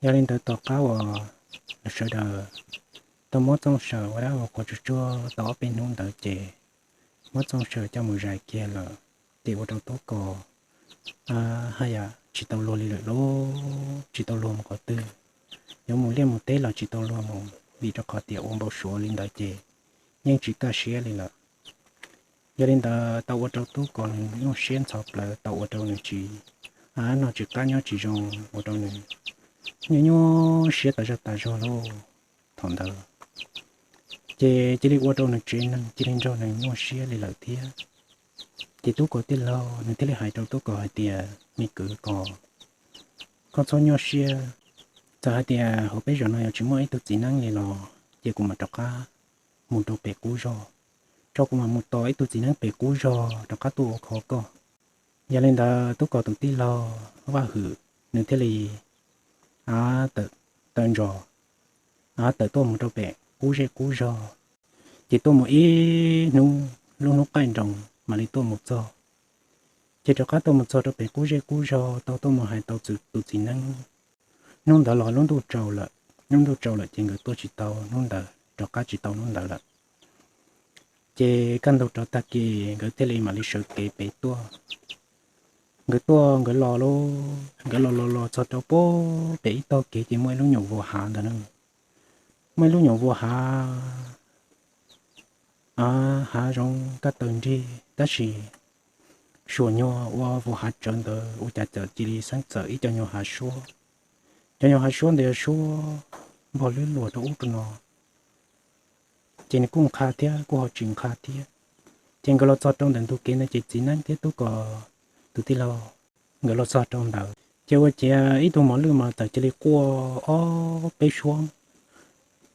Yog li ntawd tom qab uas lawv sawv daws tau muab Txooj Sawm ua dab ua qhua tsuag tsuag tau ob peb hnub ntawd ces muab Txooj Sawm coj mus zais kiag lawm, ces ua rau Tub Kos haj yam tsis tau luag li lawm lauj, tsis tau luag mus qhov twg, yuav mus liaj mus teb los tsis tau luag mus vim rau qhov tias ua npau suav li ntawd ces yeej tsis kaj siab li lawm. Yog li ntawd tau ua rau Tub Kos nws nyuaj siab ntxhov plawv, tau ua rau nws tsis, a, noj tsis qab nyob tsis zoo, ua rau nws nyuaj nyuaj siab tas zog tas zog lauj. Thaum ntawd ces cia li ua rau nws tsev neeg cia li nrog nws nyuaj siab li lawm thiab. Ces Tub Kos tij laug nws thiaj li hais rau Tub Kos hais tias, Me kwv Kos, koj txhob nyuaj siab, txawm hais tias hauv peb zos no yuav tsis muaj ib tug txiv neeb li los ces kuv mam rov qab mus rau pem qub zog, tso kuv mam mus tos ib tug txiv neeb pem qub zog rov qab tuaj ua kho koj. Yog li ntawd Tub Kos tus tij laug Vaj Hwm nws thiaj li tawm ntsos, tawm tuaj mus rau pem qub zej qub zog, ces tuaj mus ib hnub, lub hnub qaij nroos mam li tuaj mus txog. Ces rov qab tuaj mus txog rau pem qub zej qub zog tau tuaj mus hais tau tus txiv neeb. Hnub ntawd los lub ntuj tsaus lawm, lub ntuj tsaus lawm ces nkawd tuaj tsis tau hnub ntawd, rov qab tsis tau hnub ntawd lawm. Ces kaj ntug rov tag kis nkawd thiaj li mam li sawv kev pem tuaj. Nkawd tuaj nkawd los lauj, nkawd los los los txog rau pem pem ib tog kev ces muaj ib lub nyuam vuas hav ntawd na. Muaj ib lub nyuam vuas hav, hav zoov kaj taw nrig tab sis suam nyuag ua vuas hav tsawv ntawd ua cas txawm cia li xeeb txawm ib co nyuag hav suab. Cov nyuag hav suab ntawd suab npog lwb luas rau ub rau no, ces nws kuj nqha thiab kuj ho tsis nqha thiab. Ces nkawd los txog rau ntawm ntug kev ntawd ces txiv neeb thiab Tub Kos tus tij laug nkawd los txog rau ntawd ces ua ciav ib tug mos lwj mas txawm cia li quaj ob peb suab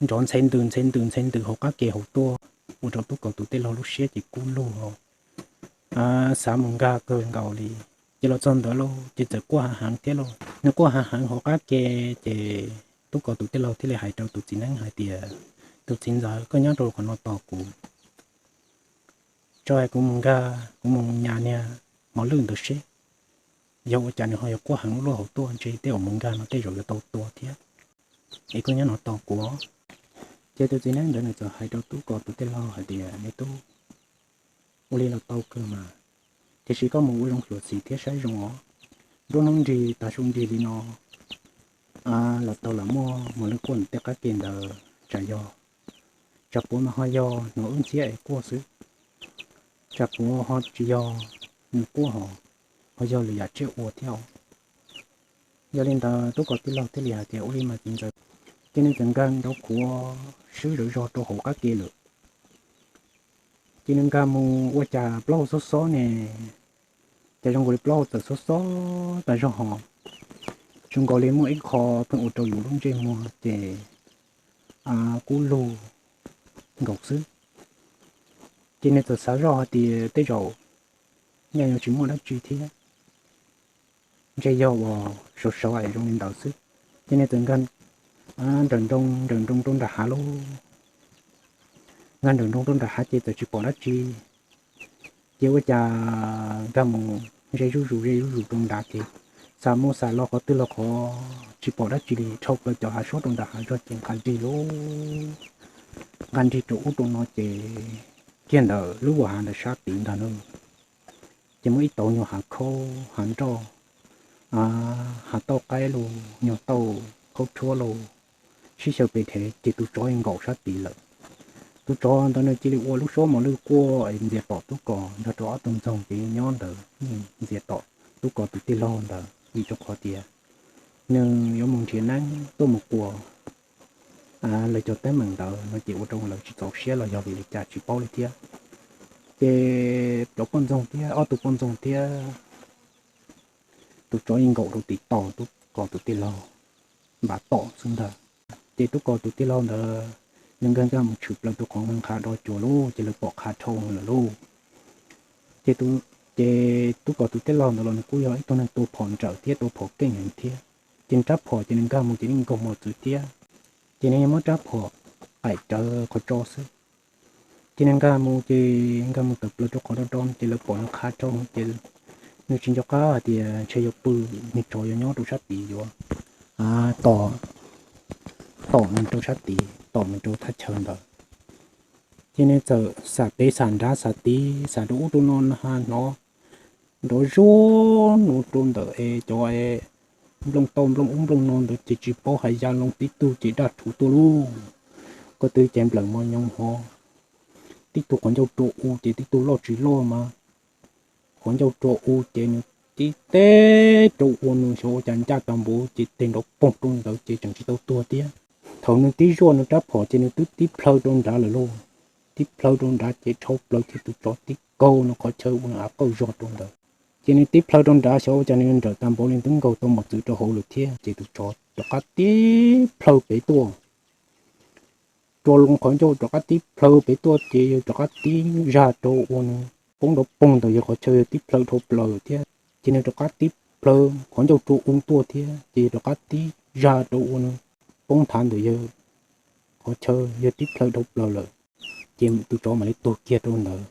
nrov ntxhe ntws ntxhe ntws ntxhe ntws hauv qab ke hauv tuaj, ua rau Tub Kos tus tij laug lub siab ces kub lug, xav mus nkag kawg nkaus li. Ces los txog ntawd lauj ces txawm quaj hav heev thiab lauj. Nws quaj hav heev hauv qab ke, ces Tub Kos tus tij laug thiaj li hais rau tus txiv neeb hais tias, Tus txiv ntxawm, koj nyob rau qhov no tos kuv, tso hais kuv mus nkag, kuv mus nyas niag mos lwj ntawd seb, yog ua cas nws ho yuav quaj heev ua luaj hauv tuaj, ntshe tej zaum mus nkag no tej zaum yuav tau tua thiab. Es koj nyob no tos kuv. Ces tus txiv neeb ntawd nws txawm hais rau Tub Kos tus tij laug hais tias, Me tub, ua li los tau kawg mas, tiam sis koj mus ua zoo xyuam xim thiab saib zoo os. Nruab hnub nrig tav su nrig li no, los tau lam muaj mos lwj quaj ntawm tej qab ke ntawd tsam yog, tsam puav mas ho yog hnov wb ntxhiab es quaj xwb, tsam puav ho tsis yog nws quaj ho, ho yog lwm yam tsiaj ua thiab. Yog li ntawd Tub Kos tij laug thiaj li hais tias, Ua li mas txiv ntxawm. Ces nws txawm nkag nrov khuav swb zawv zog rau hauv qab ke lawm. Ces nws nkag mus ua cas plaub hau xob xob ne, cas zoo nkaus li plaub hau txawm xob xob tas zog ho, zoo nkaus li muaj ib qho pheej ua rau yus lub ntsej muag ces kub lug nkaus xwb. Ces nws txawm xav zoj hais tias tej zaum nyaj yuav tsis muaj dab tsi thiab, ntshe yog uas sawv sawv es zoo li ntawd xwb. Ces nws txawm nkag nrawm nroos nrawm nroos rau nram hav lauj. Nkag nrawm nroos rau nram hav ces txawm tsis pom dab tsi. Ces ua cas nkag mus ze zuj zus ze zuj zus rau nrad ces xav mus xav los qhov twg los qhov tsis pom dab tsi li, dhau plaws cov hav suab rau nram hav zog ces nqa nrig lauj, nqa nrig rau ub rau no ces kiag ntawm lub vuas hav ntawd sab tid ntag na, ces muaj ib tauv nyuag hav khaub hav nroj, hav tauj qaib los nyuag tauj khaub rhuab los sib xyaw pes dhev ces tus tsov nkaum sab tid lawm. Tus tsov ntawd nws cia li ua lub suab mos lwj quaj es ntxias tom Tub Kos nrog rau ob tug ntxoog ces nyob ntawd ntxias tom Tub Kos tus tij laug ntawd vim rau qhov tias nws yuav mus nrhiav neeb tuaj mus quas lawv cov teeb meem ntawd no ces ua rau lawv tsis txaus siab los yog vim li cas tsis paub li thiab. Ces cov poj ntxoog thiab ob tug poj ntxoog thiab tus tsov yeej nkaum rau tim tos Tub Kos tus tij laug npav tom xwb ntag. Ces Tub Kos tus tij laug ntawd nws nkag nkag mus tshwm plaws rau qhov nqha do cuas lauj, ces lawv pom qha dhau lawm lauj. Ces, ces Tub Kos tus tij laug ntawd los nws kuj yog ib tug neeg tua phom nrawm thiab tua phom keej heev thiab. Ces nws rab phom ces nws nkag mus ces yeej nkaug mos txwv thiab. Ces nws yeej muab rab phom qaim rawv qhov tso xwb. Ces nws nkag mus ces nkag mus tawm plaws rau qhov do do ces lawv pom nws qha dhau ces nws tsis nco qab hais tias ntshe yuav pw, nws tsov yuav nyob rau sab tid yuav tom, tom nws rau sab tid, tom nws rau thaj chaw ntawd. Ces nws txawm xam pem xam nrad xam tid xam rau ub rau no, hnov nrov zuag nua rau ntawm es cov nplooj tauj nplooj ub nplooj no ntawd ces tsis paub hais ya loo, tib tug ces daj rhuv tuaj lauj, ko tw ces nplawm mos nyoos hov, tib tug qhov ncauj rua u ces tib tug loj tsis loj mas qhov ncauj rua u ces nws tib teg rau ua nws xyov ua cas ncaj tag npaum ces teg nrov poog rau ntawd ces tseem tsis tau tuag thiab. Thaum nws tib zuaj nws rab phom ces nws twb tib plhaw rau nrad lawm lauj. Tib plhaw rau nrad ces dhau plaws ces tus tsov tib kaug nws qhov chaw ua nws av qauj zog rau ntawd. Ces nws tib plhaw rau nrad xyov ua cas nws nrawm tag npaum li twb nkaug tau mos txwv rau hauv lawm thiab ces tus tsov rov qab tib plhaw pem tuaj, rua loo qhov ncauj rov qab tib plhaw pem tuaj ces yawg rov qab tib zaj rau ua nws poob nrov poog ntawm yawg qhov chaw, yawg tib plhaw dhau plaws thiab ces nws rov qab tib plhaw qhov ncauj rua u tuaj thiab ces yawg rov qab tib zaj rau ua nws poob nthav ntawm yawg qhov chaw, yawg tib plhaw dhau plaws lawm. Ces tus tsov mam li tuag kiag rau ntawd.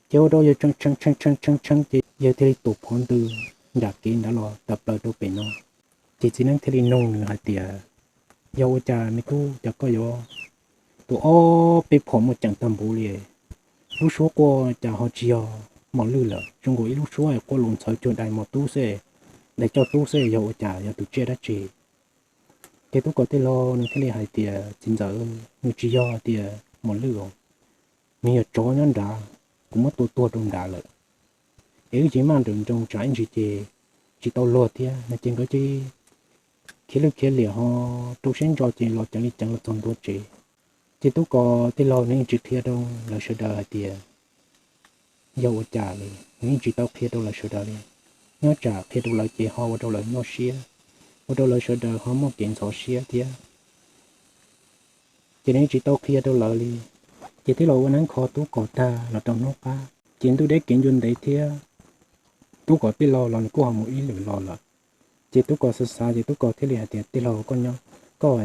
Ces ua rau yawg tshee tshee tshee tshee tshee tshee ces yawg thiaj li tuam phov ntws nram kev ntawd los tawm plaws rau pem no. Ces txiv neeb thiaj li nug nws hais tias, yog ua cas me tub, cas koj yuav tua ob peb phom muaj ceem tag npaum li? Lub suab quaj cas ho tsis yog mos lwj lawm, zoo nkaus ib lub suab quaj los ntxhawv cuag dais mos tub xwb, dais coj tub xwb, yog ua cas, yog tus tsiaj dab tsi? Ces tub kos tij laug nws thiaj li hais tias, txiv ntxawm, nws tsis yog tias mos lwj os, nws yog tsov nyob nrad, kuv muab tua tuag rau nrad lawm. Es wb tsis maj nrawm nroos tsam ib ntsis ces tsis tau luag thiab no ces nkawd cia li khiav lwj khiav liam ho rau siab ntso ces los ceev li ceev los txog ntua tsev. Ces tub kos tij laug nws yeej tsis qhia rau lawv sawv daws hais tias yog ua cas li, nws yeej tsis tau qhia rau lawv sawv daws li. Nyob tsam qhia rau lawv ces ho ua rau lawv nyuaj siab, ua rau lawv sawv daws ho muaj kev ntxhov siab thiab. Ces nws yeej tsis tau qhia rau lawv li. Ces tij laug ua neeb kho tub kos tag los rau hnub qab ces ntuj deb kev ncua ntev thiab, tub kos tij laug los nws kuj ho mus ib lwm los lawm. Ces tub kos xav xav ces tub kos thiaj li hais tias, tij laug, koj nyob, koj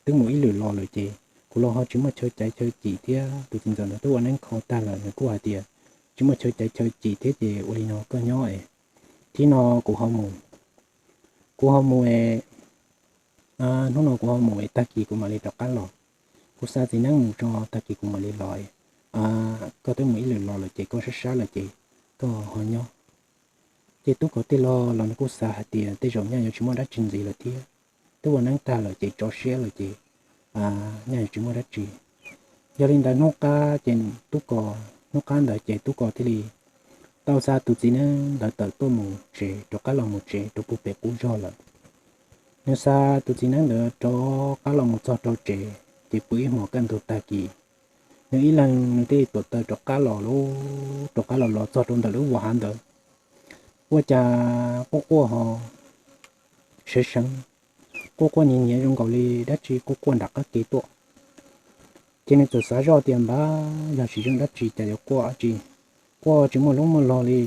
twb mus ib lwm los lawm ces kuv los ho tsis muaj chaw caiv chaw cim thiab, tus txiv ntxawm ntawd twb ua neeb kho tag lawm nws kuj hais tias tsis muaj chaw caiv chaw cim thiab ces ua li no koj nyob es thib no kuv ho mus, kuv ho mus es, hnub no kuv ho mus es tag kis kuv mam li rov qab los. Kuv xa txiv neeb mus tso tag kis kuv mam li los. Koj twb mus ib lwm los lawm ces koj sab sab lawm ces koj ho nyob. Ces tub kos tij laug los nws kuj xav hais tias tej zaum nyaj yuav tsis muaj dab tsi ntxiv lawm thiab, twb ua neeb tag lawm ces tso siab lawm ces nyaj yuav tsis muaj dab tsi. Yog li ntawd hnub qab ces tub kos, hnub qab ntawd ces tub kos thiaj li tau xa tus txiv neeb ntawd tawm tuaj mus tsev, rov qab los mus tsev rau puag pem qub zog lawm. Nws xa tus txiv neeb ntawd rov qab los mus txog rau tsev ces pw ib hmos kaj ntug tag kis, nws ib leeg nws thiaj li tuam taw rov qab los, rov qab los los txog rau ntawm lub vos hav ntawd. Ua cas quaj quaj ho seev seev, quaj quaj nyiav nyiav zoo nkaus li dab tsi quaj quaj nram qab ke tuaj. Ces nws txawm xav zoj tias, npab, yog sim zeej dab tsi cas yuav quaj dab tsi, quaj tsis muaj hlub muaj log li.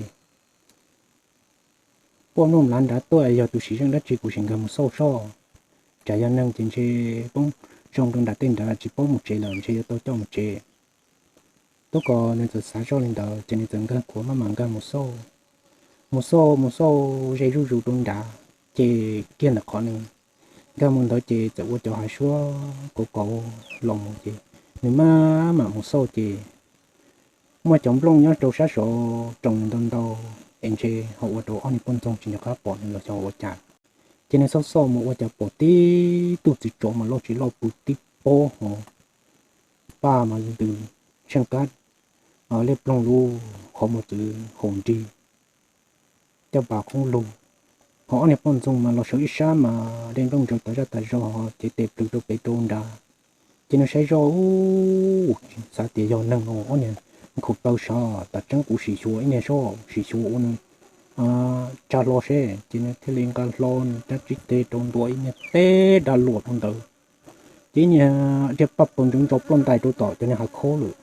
Quaj nplooj mlav nrad tuaj, yog tus sim zeej dab tsi kuv sim nkag mus xauj soj, tsam yog neeg ces ntshe poob zoo rau nram tej nrad tsis paub mus tsev lawm, ntshe yuav tau coj mus tsev. Tub kos nws txawm xav zoj li ntawd ces nws txawm nkag khuav maj mam nkag mus xauj. Mus xauj mus xauj ze zuj zus rau nrad, ces kiag ntawm qhov nws nkag mus ntawd ces txawm ua cov hav suab kauv kauv los mus ces nws maj mam mus xauj ces muaj cov nplooj nyob rau sab saud roos ntau ntau, es ntshe ho ua rau ob niag poj ntxoog tsis nco qab pom nws los xyov ua cas. Ces nws xauj xauj mus ua cas pom tib tug txiv tsov mas loj tsis loj pw tib pob hov, paj mas ntws tsheej kab liab ploog lub qhov muag txwv haus nrig, caj pas qoob lug. Ho ob niag poj ntxoog mas los sawv ib sab mas de nplooj ntsaws tas zaj tas zog ho cev tes plhws rau pem rau nrad. Ces nws saib zoj, xav tias yog neeg no, ob niag nkhaus taw sav, tas tseeb kuv sim xyuas ib niag zoj, sim xyuas ua nws tsa hlo seb. Ces nws thiaj li nqa hlo nws rab tsib teg rau ntua ib niag teb da luam rau ntawd. Ces ib niag dhia paj paws ntsoov ntso ploj ntais rau tom cov niag hav khaub lawm,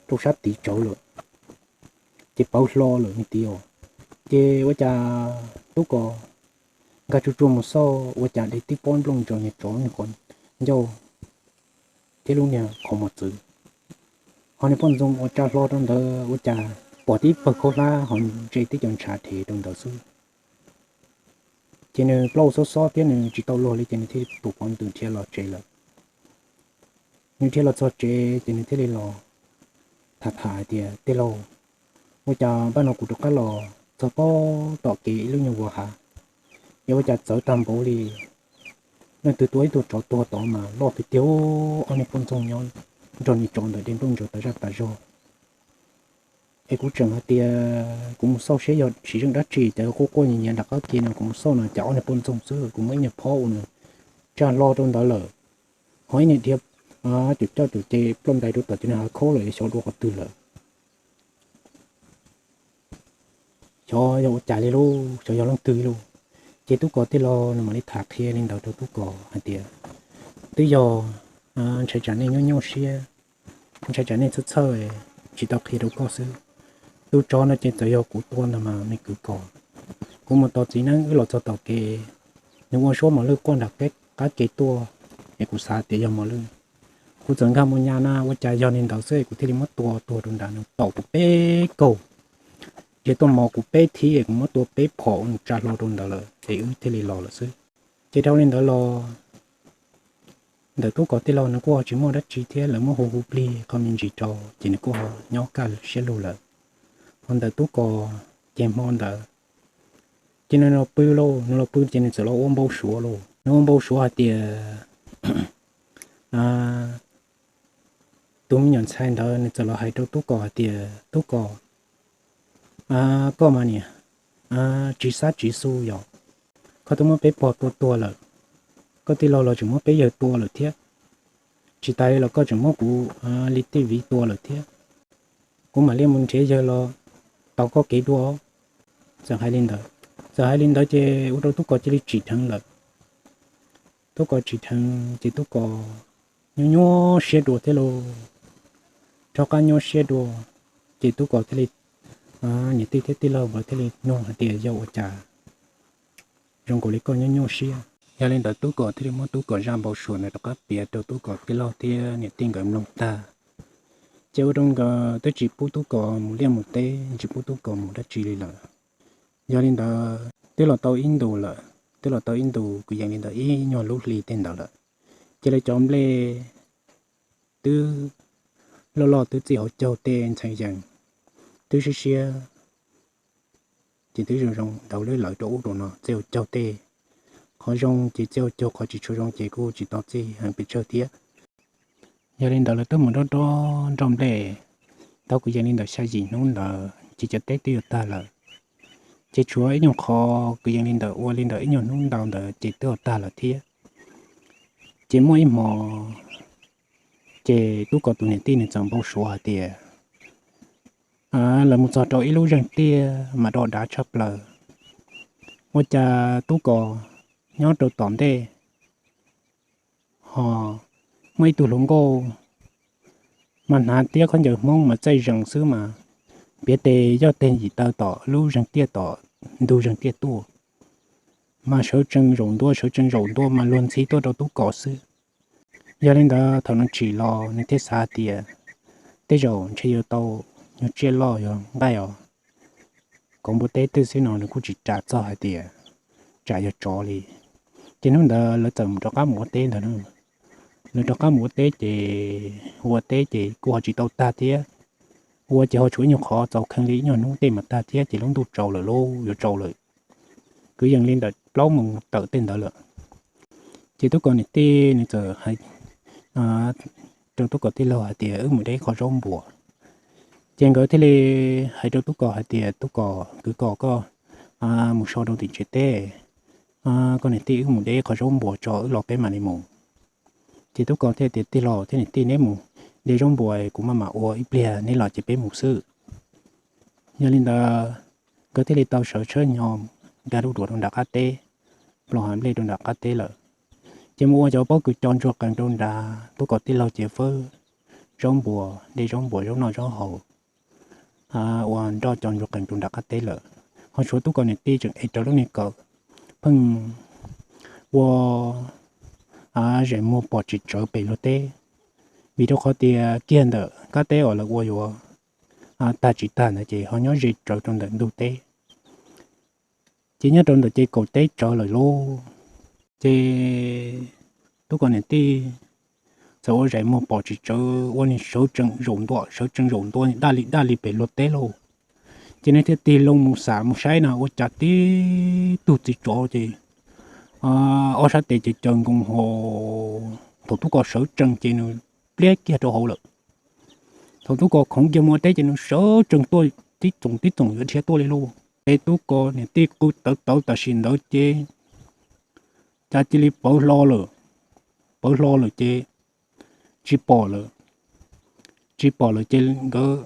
rau sab tid tsawv lawm, ces pawv hlo lawm me tiag. Ces ua cas tub kos nkag tsuag tsuag mus xauj ua cas de tib pob nplooj ntsaws niag tsov niag qhov ncauj thiab lub niag qhov muag txwv. Ho niag poj ntxoog uas tsa hlo rau ntawd ua cas pom tib pawg khaub hlab ho ntse tib co ntshav dhev rau ntawd xwb. Ces nws plaub xob xob thiab nws tsis tau luag li ces nws thiaj li tus pov ntws dhia los tsev lawm. Nws dhia los txog tsev ces nws thiaj li los tham tham hais tias, Tij laug, ua cas npaj no kuv rov qab los txog pob tom kev ib lub nyuag vuas hav, yog ua cas txawv tag npaum li. Leej twg tua ib tug tsov tuag tod mas loj tiag tiag, ob niag poj ntxoog nyob nrog niag tsov ntawm dej nplooj ntsaws tas zaj tas zog. Es kuv tseem hais tias kuv mus xauj seb yog siv zeej dab tsi, cas quaj quaj nyiav nyiav nram qab ke no, kuv mus xauj no cas ob niag poj ntxoog xwb, kuv muab ib niag phob ua nws tsa hlo rau ntawd lawm, ho ib niag dhia cuam coj cuam ce ploj ntais rau tom cov niag hav khaub lawm, xyov dua qhov twg lawm. Xyov yog ua cas li lauj, xyov yog leej twg lauj. Ces Tub Kos tij laug nws mam li tham qhia li ntawd rau Tub Kos hais tias, Twb yog ntshai tsam nej nyuaj nyuaj siab, ntshai tsam nej txhawj txhawj, tsis tau qhia rau koj xwb. Tus tsov no ces txawm yog kuv tua ntag mas me kwv Kos. Kuv mus tos txiv neeb wb los txog tom kev, nws ua suab mos lwj quaj nram qab ke tuaj, es kuv xav tias yog mos lwj. Kuv txawm nkag mus nyas na ua cas yog li ntawd xwb es kuv thiaj li muab tua tuag rau nrad, nws taum kuv peb kaug, dhia tuaj mos kuv peb thib es kuv muab tua peb phom ua nws tsa hlo rau ntawd lawm es wb thiaj li los lawm xwb. Ces dhau li ntawd los ntawm Tub Kos tij laug nws kuj ho tsis muaj dab tsi thiab, lawv muab hu hu plig qho me ntsis rau ces nws kuj ho nyob kaj siab lug lawm. Ho ntawm Tub Kos ces hmo ntawd ces nws los pw lauj, nws los pw ces nws txawm los ua npau suav lauj. Nws ua npau suav hais tias tus me nyuam ntxhais ntawd nws txawm los hais rau Tub Kos hais tias, Tub Kos, koj mas niam, tsis xab tsis xu yom, koj twb muab peb pog tua tuag lawm, koj tij laug los tseem muab peb yawg tua lawm thiab, tsis tas li los koj tseem muab kuv li tej viv tua lawm thiab. Kuv mam li mus nrhiav yawg los tau koj kev dua. Txawm hais li ntawd, txawm hais li ntawd ces ua rau Tub Kos cia li tsim dheev lawm. Tub Kos tsim dheev ces Tub Kos nyuaj nyuaj siab dua thiab lauj. Rov qab nyuaj siab dua ces Tub Kos thiaj li, niam tij thiab tij laug nkawd thiaj li nug hais tias, Yog ua cas zoo nkaus li koj nyuaj nyuaj siab? Yog li ntawd Tub Kos thiaj li muab Tub Kos zaj npau suav ntawd rov qab piav rau Tub Kos tij laug thiab niam tij nkawd mloog tag, ces ua rau nkawd twb tsis pub Tub Kos mus liaj mus teb, tsis pub Tub Kos mus dab tsi li lawm. Yog li ntawd twb los tau ib ntus lawm, twb los tau ib ntus kwv yees li ntawd ib nyuag lub hli tej ntawd lawm, ces lawv cov nplej twb loj loj twb txij hauv caug tej ntxhee yees, twb siab siab, ces twb zoo zoo ntawd lawv rau ub rau no txij hauv caug tej. Qhov zoo ces txij hauv caug, qhov tsis tshua zoo ces kuj tsis tau txij heev pes tsawg thiab. Yog li ntawd lawv twb mus dob dob nroj nplej tau kwv yees li ntawm xya yim hnub ntawd ces cov teb twb yuav tag lawm. Ces tshuav ib nyuag qhov kwv yees li ntawm ua li ntawm ib nyuag hnub ntau ntawd ces twb yuav tag lawm thiab. Ces muaj ib hmo ces Tub Kos tus niam tij nws txawm npau suav hais tias lawv mus txog rau ib lub zeeg tiaj mas do dav tshaj plaws. Ua cas Tub Kos nyob rau tom ntej ho muaj ib tug hluas nkauj mas hnav tiab khaub ncaws Hmoob mas txaij zees xwb mas piav tes yoj tes yim taw tom lub zeeg tiaj, tom ntug zeeg tiaj tuaj, mas sawv tsees zaum ntua, sawv tsees zaum ntua mas luag ntxhi tuaj rau Tub Kos xwb. Yog li ntawd thaum nws tsim los nws thiaj xav tias tej zaum ntshe yuav tau nyuag tsiaj loj yog nqaij os. Kauv npua teb twg xwb no nws kuj tsis ras txog hais tias tsam yog tsov li. Ces hnub ntawd lawv txawm rov qab mus ua teb ntag. Lawv rov qab mus ua teb ces ua teb ces kuj ho tsis tau tag thiab. Ua ces ho tshuav ib nyuag qhov txaus kheev li ib nyuag hnub tej mas tag thiab ces lub ntuj tsaus lawm lauj, yuav tsaus lawm. Kwv yees li ntawm plaub moos tawm tej ntawd lawm. Ces Tub Kos niam tij nws txawm hais rau Tub Kos tij laug hais tias wb mus de ib qho zaub npuas. Ces nkawd thiaj li hais rau Tub Kos hais tias Tub Kos, kwv Kos, koj mus so rau tim tsev teb, koj niam tij wb mus de ib qho zaub npuas tso wb los peb mam li mus. Ces Tub Kos thiaj tias tij laug thiab niam tij neb mus de zaub npuas kuv maj mam ua ib pliag neb los ces peb mus xwb. Yog li ntawd nkawd thiaj li tau sawv tshawb hnyo nkag lub duav rau nram qab teb, plaub hav nplej rau nram qab teb lawm. Ces mus ua cov pob kws co ntsuag qees rau nrad, Tub Kos tij laug ces fawb zaub npuas, de zaub npuas zaub noj zaub haus, ua nroj co ntsuag qees rau nram qab teb lawm. Ho tshuav Tub Kos niam tij tseem ev rawv lub niag kawm pheej ua zes muag pom tsis tsawv pem luag teb, vim rau qhov tias kiag ntawm qab teb uas lawv ua yuav tag tsis tag ntawd ces ho nyob ze rawv rau ntawm ntug teb. Ces nyob rau ntawd ces kaum teb tsawv lawm lauj. Ces Tub Kos niam tij txawm ua zais muag pom tsis tsawv ua ni sawv tsees zaum ntua, sawv tsees zaum ntua daj li daj li pem luag teb lauj. Ces nws thiaj tig loo mus xam mus saib na ua cas tib tug txiv tsov ces ob sab tes ces caws nkoos hos. Thaum Tub Kos sawv tsees ces nws pliab kiag rau hauv lawm. Thaum Tub Kos khoov kiag mus ua teb ces nws sawv tsees tuaj tib txoom tib txoom yuav dhia tuaj li lauj. Ces Tub Kos niam tij qw tawv tawv tam sim ntawd ces cas cia li pawv hlo lawm. Pawv hlo lawm ces tsis pom lawm. Tsis pom lawm ces nkawd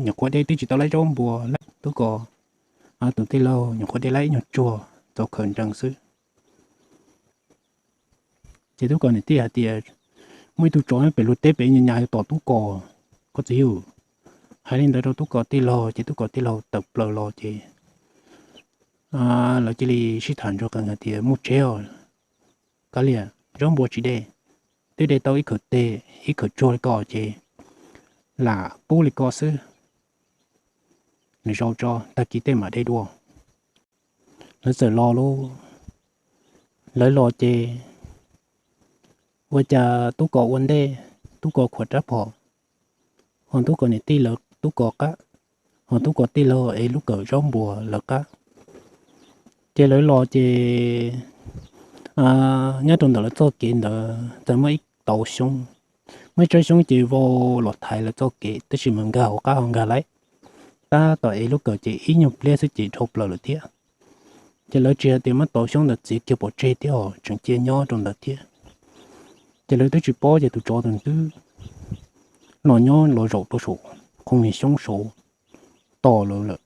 nyuam qhuav de twb tsis tau laib zaub npua, Tub Kos tus tij laug nyuam qhuav de laib ib nyuag tsuag txaus khaws ntsees xwb. Ces Tub Kos niam tij hais tias, muaj ib tug tsov pem luag teb pem nyas nyas tom Tub Kos, koj txiv yug. Hais li ntawd rau Tub Kos tij laug ces Tub Kos tij laug tawm plaws los ces lawv cia li sib tham ntsuag qees hais tias, mus tsev os, kav liam, zaub npua tsis de, twb de tau ib khawm teg ib khawm tsuag li ko ces lam pub li ko xwb. Nws zaum tso, tag kis tej mam de dua. Lawv txawm los lauj. Lawv los ces ua cas Tub Kos ua ntej, Tub Kos khuam rab phom, ho Tub Kos niam tij lawv Tub Kos qab, ho Tub Kos tij laug ev lub kawm zaub npua lawv qab. Ces lawv los ces nyob rau ntawm lawv txoj kev ntawd txawm muaj ib tauv xyoob, muaj ib tsob xyoob ces vau los thaiv lawv txoj kev tab sis mas nkag hauv qab ho nkag laib. Tab tom ev lub kawm ces ib nyuag pliag xwb ces dhau plaws lawm thiab. Ces lawv tsis hais tias muab tauv xyoob ntawd txiav kiag pov tseg thiab os, tseem cia nyob rau ntawd thiab. Ces lawv twb tsis paub ces tus tsov tus twb los nyob los zaum rau saum qhov niag xyoob saud tos lawv lawm.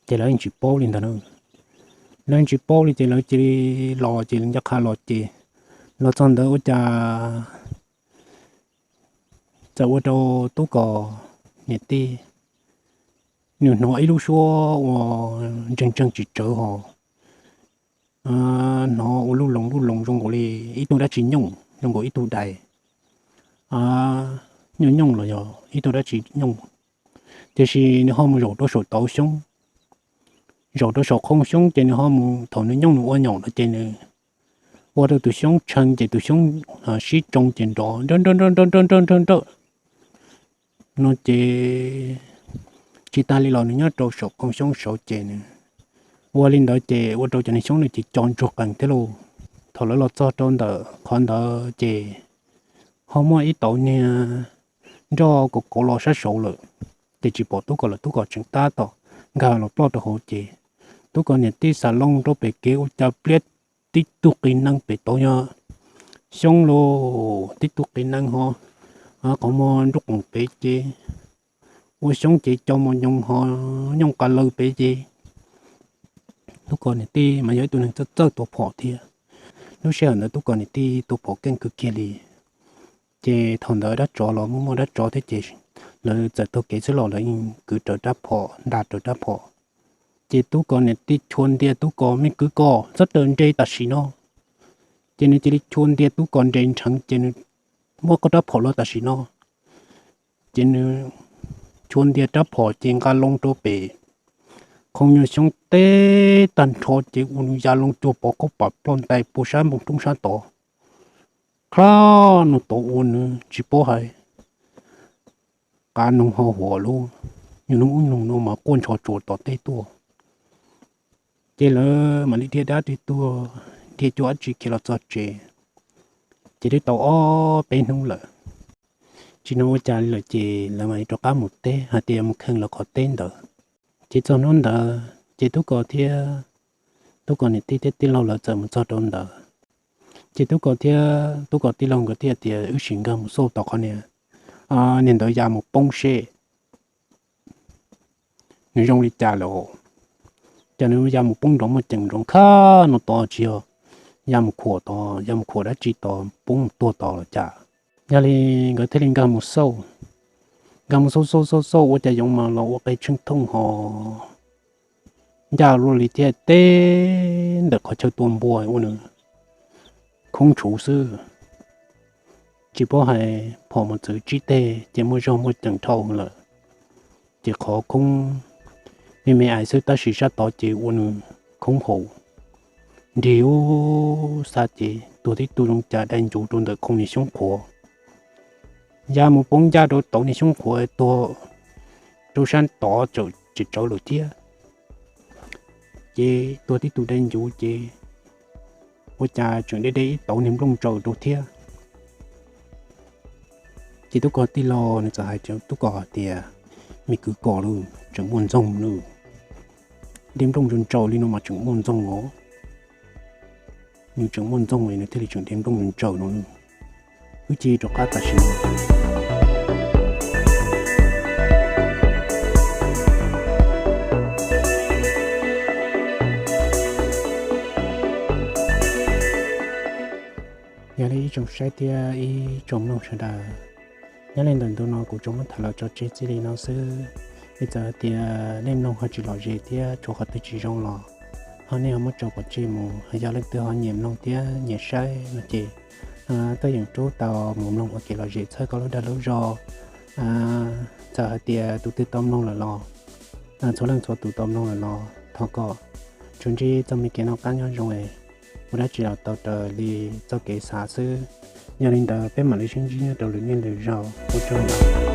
Ces lawv yeej tsis paub li ntawd na. Lawv yeej tsis paub li ces lawv cia li los ces ncaj qha los ces los txog ntawd ua cas txawm ua rau Tub Kos niam tij nws hnov ib lub suab ua ntseeg ntseeg tsis tsawv hos, hnov ua luj loos luj loos zoo nkaus li ib tug dab tsi nyooj, zoo nkaus ib tug dais nyooj nyooj los yog ib tug dab tsi nyooj. Tiam sis nws ho mus zaum rau saum tauv xyoob, zaum rau saum qhov xyoob ces nws ho mus, thaum nws nyooj nws ua nyaum no ces nws ua rau tus xyoob tshee ces tus xyoob sib tsoo ces nrov nrawj nrawj nrawj nrawj nrawj nrawj nrawj nrawj no ces tsis tas li los nws nyob rau saum qhov xyoob saud ces nws ua li ntawd ces ua rau cov niag xyoob nws ces co ntsuag qees thiab lauj. Thaum lawv los txog rau ntawm qhov ntawd ces ho muaj ib tauv niag nroj kauv kauv los sab saud lawm, ces tsis pom Tub Kos lawm, Tub Kos tseem tab tom nkag los ploj rau hauv ces Tub Kos niam tij xam loo rau pem kev ua cas pliab tib tug qis nees pem tauv yog xyoob lauj, tib tug qis nees ho qhov muag nruj qoom pem ces ua xyoob ces co mos nyoos ho nyooj qa lawg pem ces Tub Kos niam tij mas yog ib tug neeg txawj txawj tua phom thiab. Lub sij hawm ntawd Tub Kos niam tij tua phom keej kawg kiag li. Ces thaum ntawd dab tsov los muaj muaj dab tsov thiab ces lawv txawm taug kev xwb los lawv yeej kwv rawv rab phom, nta rawv rab phom. Ces Tub Kos niam tij chua ntiag Tub Kos, me kwv Kos, txhob raws nres tam sim no. Ces nws cia li chua ntiag Tub Kos nres nrheev ces nws muab rab phom los tam sim no. Ces nws chua ntiag rab phom ces nqa loo rau pem qhov nyuag xyoob teb tag nrho ces ua nws ya loo cuag pov khaub pam ploj ntais puag sab npoo roob sab tod. Kha no tod ua nws tsis paub hais qab noog ho huam lub, nyuag hnub ub noog no mas quaj ntsho tsuas tom teb tuaj. Ces lawv mam li dhia dab dhia tuag, dhia cuag dab tsi khiav los txog tsev. Ces twb tau ob peb hnub lawm, tsis hnov ua cas li lawm ces lawv mam li rov qab mus teb hais tias mus kheej lawv qhov teb ntawd. Ces txog hnub ntawd ces Tub Kos thiab Tub Kos niam tij thiab tij laug lawv txawm mus txog rau ntawd. Ces Tub Kos thiab Tub Kos tij laug nkawd thiaj tias wb sim nkag mus xauj tom qhov niag, niag ntawd ya mus poob seb nws zoo li cas lawm. Cas nws ya mus poob nrov muaj ceem nrov khab no tod tsis yog ya mus khuam tod, ya mus khuam dab tsi tod poob mus tuag tod los cas. Yog li nkawd thiaj li nkag mus xauj, nkag mus xauj xauj xauj xauj ua cas yoov mas los ua qe tsheej thooj ho ncaj luaj li thiab teb ntawm qhov chaw tua npua ua nws khoob tshuv xwb. Tsis paub hais phom mus txwv tsib teg ces muaj zog muaj ceem dhau lawm. Ces qhov khoob me me ais xwb tab sis sab tod ces ua nws khoob haum nrig ub xav ces tuag tib tug zoo cas dai ncuv rau ntawm khoo niag xyoob qhuav. Ya mus poob ncaj rau tauv niag xyoob qhuav tuag rau sab tod tseem tsis tsawv lawm thiab. Ces tuag tib tug dai ncuv ces ua cas tseem deb deb ib tauv niag nplooj ntsaws rau thiab. Ces tub ko tij laug nws txawm hais rau tub ko hais tias, me kwv ko lauj, tseem muaj ntxoog lauj. Deb nplooj ntsaws ntsaws li no mas tseem muaj ntxoog os. Nws tseem muaj ntxoog li nws thiaj li tseem deb nplooj ntsaws ntsaws no lauj. Wb cia li rov qab tam sim no. Yog li ib tsoom saib thiab ib tsoom mloog sawv daws, nyob li ntawm ntu no kuv tsuas muab tham los tso tseg txij li no xwb. Vim txawm hais tias nej mloog ho tsis lom zem thiab tshuav qhov twg tsis zoo los, ho nej ho muab tso pov tseg mus, ho yog leej twg ho nyiam mloog thiab nyiam saib no ces tuaj yeem rub tau mus mloog ua kev lom zem txhawb koj lub dag lub zog. Txawm hais tias tus twg tau mloog lawm los, txhua leej txhua tus tau mloog lawm los thov kom tsuas ntsib txoj me kev noj qab nyob zoo es ua dab tsi los tau raws li txoj kev xav xwb. Yog li ntawd peb mam li sib ntsib nyob rau lwm niaj lwm zaus, ua tsaug ntau.